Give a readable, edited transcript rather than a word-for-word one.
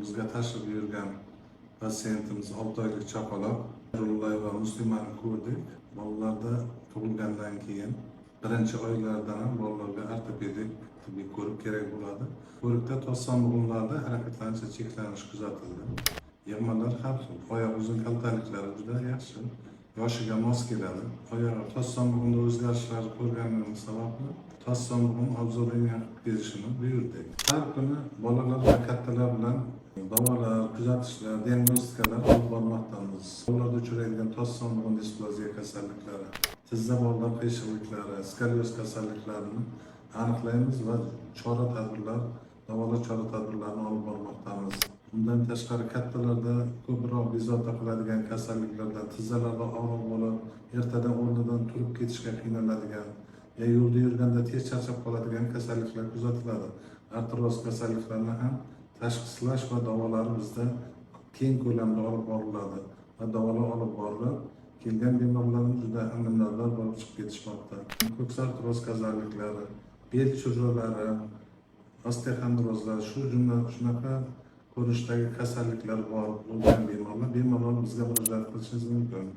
Bizga tashrif buyurgan patsientimiz 6 oylik chaqaloq Nurullayeva Muslimani ko'rdik. Bolalarda tug'ilgandan keyin birinchi oylardan ham bolalarga ortopedik tibbiy ko'rik kerak bo'ladi. Ko'rikda tos bo'g'imlarda harakatlanishda cheklanish kuzatildi. Yig'malar har xil. Oyoq uzun kaltaliklari juda yaxshi. Yoshiga mos keladi. Oyog'i tos bo'g'imda o'zgarishlarni ko'rganimiz sababli tos bo'g'im обзор langan qilib berishini buyurdik. Har kuni bolalar va kattalar bilan davolar, kuzatishlar, diagnostikalar olib bormoqdamiz. Bolalarda uchraydigan tos bo'g'im displaziya kasalliklari, tizza bolalar qiyshiqliklari, skolyoz kasalliklarini aniqlaymiz va chora tadbirlar, davolash chora tadbirlarini olib bormoqdamiz. Undan tashqari, kattalarda ko'proq bezovta qiladigan kasalliklardan tizzalarda og'riq bo'lib, ertadan o'rnidan turib ketishga qiynaladigan yo yo'lda yurganda tez charchab qoladigan kasalliklar kuzatiladi. Artroz kasalliklarini ham tashxislash va davolari bizda keng ko'lamda olib boriladi va davolab olib borilib, kelgan bemorlarimiz juda ham minnatdor bo'lib chiqib ketishmoqda. Ko'ks artroz kasalliklari, bel churralari, osteoxondrozlar, shu jumla shunaqa ko'rinishdagi kasalliklar bor bo'lgan bemorlar bemalol bizga murojaat qilishingiz mumkin.